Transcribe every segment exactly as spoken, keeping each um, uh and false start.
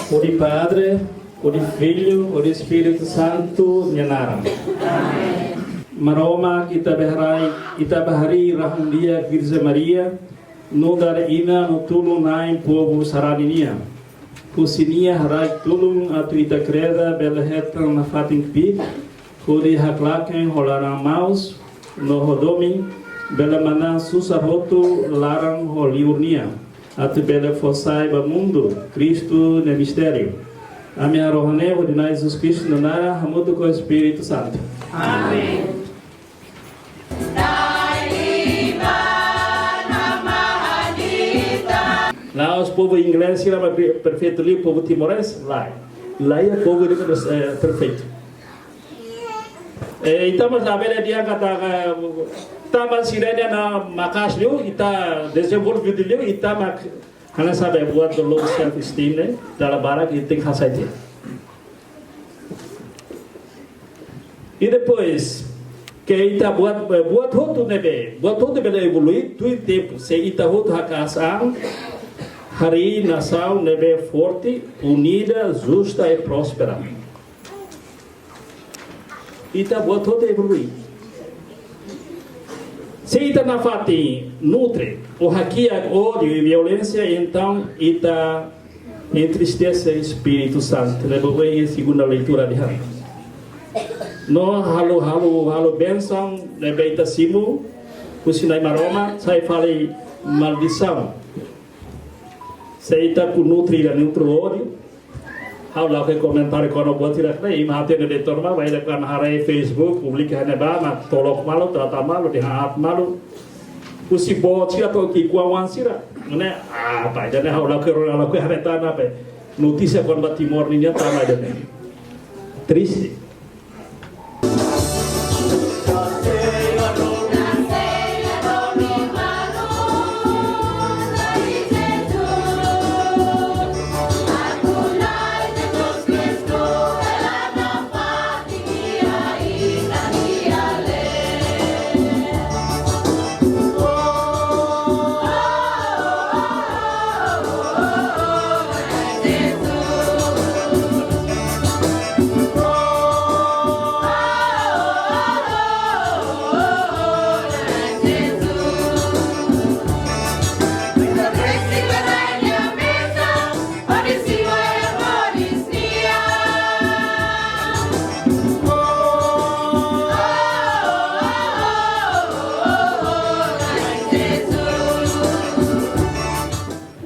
Hodi Padre, hodi Filho, hodi Espíritu Santu nia naran. Maromak, Ita-Boot, Ita-Boot rahun-di'ak Virjen Maria, nu'udar inan no tulun-na'in povu sarani nian. Husi nia haraik tulun atu ita-nia kreda bele hetan nafatin kbiit, hodi haklaken ho laran-moos no ho domin, bele manán susar hotu laran ho li'ur nian, atu bele fó sai ba mundu Kristu nia mistériu. Ami harohan ne'e hodi Na'i Jesus Kristu nia naran, hamutuk ho Espíritu Santu. Amen. La'ós povu inglés sira mak pre-, perfeitu liu, povu timorés, lae. Lae, povu ne'ebé, eh, perfeitu. Eh, ita mós labele dehan katak, eh, tanba sira-nia an maka'as liu, ita dezenvolvidu liu, ita mak hanesan buat low self esteem ne'e, dala barak ita tenke hasai tiha. I depois, ke ita buat, buat hotu ne'ebé, buat hotu bele evolui tuir tempu, se ita hotu haka'as an harii nasaun ne'ebé forte, unida, justa i próspera. Ita buat hotu evolui. Se ita nafatin nutre ou hakiak ódiu i violénsia, entaun ita entristese Espíritu Santu, ne'ebé ohin iha segunda leitura dehan. No halo, halo, halo bensaun ne'ebé ita simu husi Na'i Maromak, sai fali maldisaun. Se ita ku nutre ida nutre ódiu, ha'u lakohi komentáriu kona-ba buat sira-ne'e, imi hatene de'it ona, bainhira ita haree Facebook, publika iha ne'ebá, mak tolok malu, trata malu, dehan aat malu. Husi boot sira to'o ki'ikoan sira. Ne'e, ah, bainhira ne'e ha'u lakohi, ha'u lakohi haree tan ne'ebé notísia kona-ba Timor nian tan ne'e. Triste.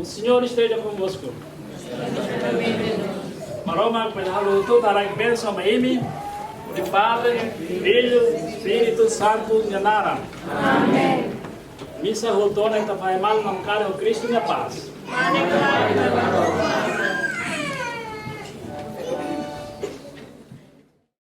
O Senhor esteja convosco. Maromak bele halo hotu haraik bensaun ba imi, hodi Padre, Filho, Espíritu Santu nia naran. Amen. Misa hotu ona ita fahe malu namkari ho Kristu nia pás.